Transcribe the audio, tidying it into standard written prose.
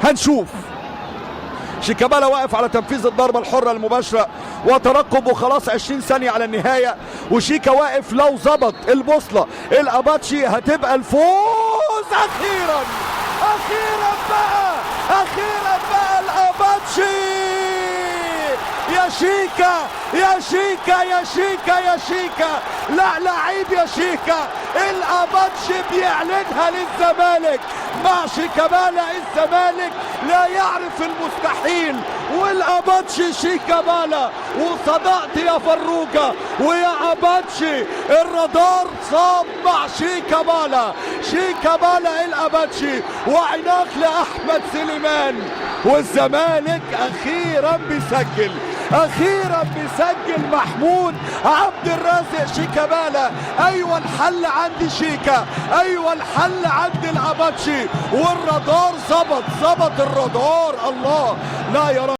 هنشوف. شيكابالا واقف على تنفيذ الضربة الحرة المباشرة وترقب، وخلاص 20 ثانية على النهاية، وشيكا واقف. لو ظبط البوصلة الأباتشي هتبقى الفوز. أخيرا أخيرا بقى، أخيرا بقى الأباتشي. يا شيكا يا شيكا يا شيكا يا شيكا، لا لعيب يا شيكا. الأباتشي بيعلنها للزمالك مع شيكابالا. الزمالك لا يعرف المستحيل، والأباتشي شيكابالا. وصدقت يا فروجة ويا أباتشي، الرادار صاب مع شيكابالا. شيكابالا الأباتشي، وعناق لأحمد سليمان. والزمالك أخيرا بيسجل، أخيرا بيسجل محمود عبد الرازق شيكابالا. أيوة الحل عند شيكا، أيوة الحل عند الأباتشي. والرادار ظبط، ظبط الرادار. الله لا يرى.